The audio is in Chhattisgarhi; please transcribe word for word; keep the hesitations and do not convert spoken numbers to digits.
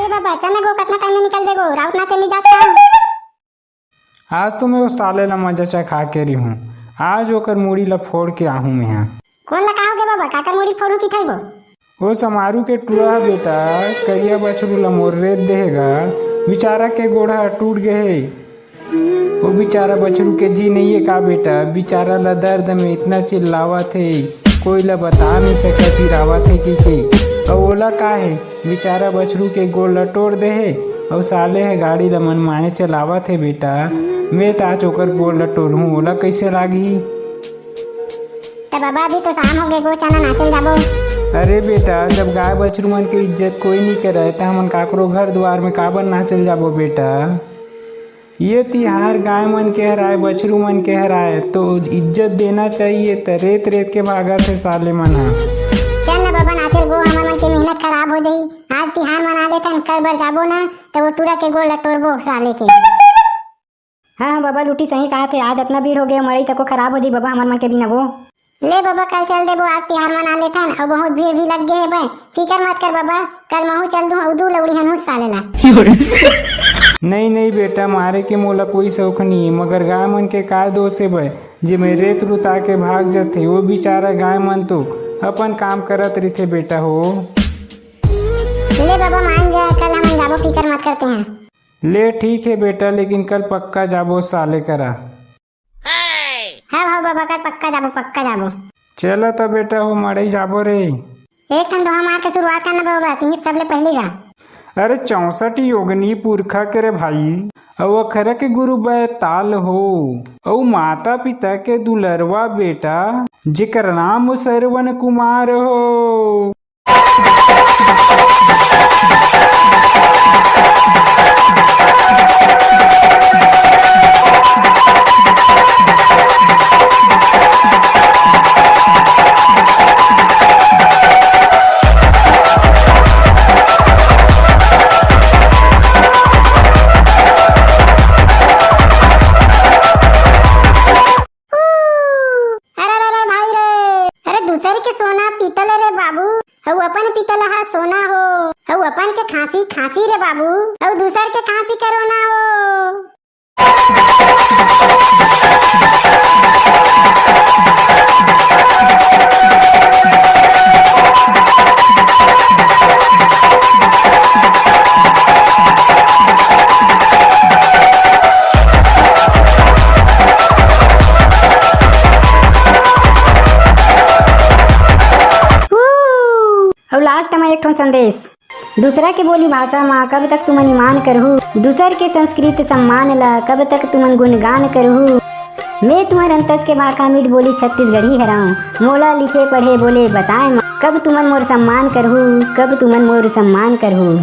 अरे बाबा, चल ना गो, कतना टाइम में निकलबे गो, राउत नाचे नइ जास का? आज तो मैं वो साले ला मजा चखा के रही हूँ, आज ओकर मुड़ी ला फोड़ के आहूँ मैं हा। कोन ला का होगे बाबा, काकर मुड़ी फोड़ू किथे गो? ओ समारू के टुरा ह बेटा, करिया बछरू ला मोर रेत देहे गा, बिचारा के गोड़ ह टूट गे हे। ओ बिचारा बछरू के जी नइये का बेटा, बिचारा ला दर्द में इतना चिल्लावत हे, कोई ला बता नइ सके, पिरावत हे कि के। अउ ओला का हे, बिचारा बछरू के गोड़ ला टोर दे हे, अउ साले ह गाड़ी ला मनमाने चलावत हे बेटा। मैं त आज ओकर गोड़ ला टोरहूँ, ओला कइसे लागही? त बाबा, अभी तो शाम होगे गो, चल ना नाचल जाबो। अरे बेटा, जब गाय बछरू मन के इज्जत कोई नइ करय, त हमन काकरो घर दुआर में काबर नाचल जाबो बेटा? ये तिहार गाय मन के हराय, बछरू मन के हराय, तो इज्जत देना चाहिए, त रेत रेत के भागत हे साले मन ह। चल ना बाबा, नाचल गो, हमर मन के मेहनत खराब हो जाही। आज तिहार मना लेथन, कल बर जाबो ना, त वो टुरा के गोड़ ला टोरबो साले के। हाँ, हाँ बाबा, लूटी सही कहा थे, आज अतना भीड़ हो गया, मड़ई तको खराब हो जी बाबा, हमर मन के बिना वो। ले बाबा, कल चल देबो, आज तिहार मना लेथन, अउ बहुत भीड़ भी लग गे हे बे। फिकर मत कर बाबा, कल महू चल दूँ, अउ दू लौड़ी हनहूँ साले ला। नहीं, नहीं बेटा, मारे के मोला कोई शौक नहीं, मगर गाय मन के का दोष हे बे, जे मैं रेत रुता के भाग जथे, वो बिचारा गाय मन तो अपन काम करत रहिथे बेटा हो। ले बाबा, मान जा, कल हमन जाबो, फिकर मत करते हैं। ले ठीक हे बेटा, लेकिन कल पक्का जाबो साले करा। हव, हव बाबा, कल पक्का जाबो, पक्का जाबो। चला त बेटा हो, मड़ई जाबो रे। एक ठन दोहा मार के शुरुआत करना बाबा, तिही सबले पहिली गा। अरे चौसठ योगनी पुरखा के रे भाई, अउ अखरा के गुरु बैताल हो, अउ माता पिता के दुलरवा बेटा, जेकर नाम सरवन कुमार हो। अरे, अरे, अरे भाई रे, अरे दूसर के सोना पीतल रे बाबू, अउ अपन पीतल हा सोना हो, अउ अपन के खांसी खांसी रे बाबू, अउ दूसर के खांसी कोरोना हो। अउ last म एक ठन संदेश। दूसरा के बोली भाषा म कब तक तुमन ईमान करहू, दूसर के संस्कृत सम्मान ल कब तक तुमन गुणगान करहू। मैं तुमन अंतस के भाखा मीठ बोली छत्तीसगढ़ी हरंव। मोला लिखे पढ़े बोले बताए म कब तुमन मोर सम्मान करहू, कब तुमन मोर सम्मान करहू।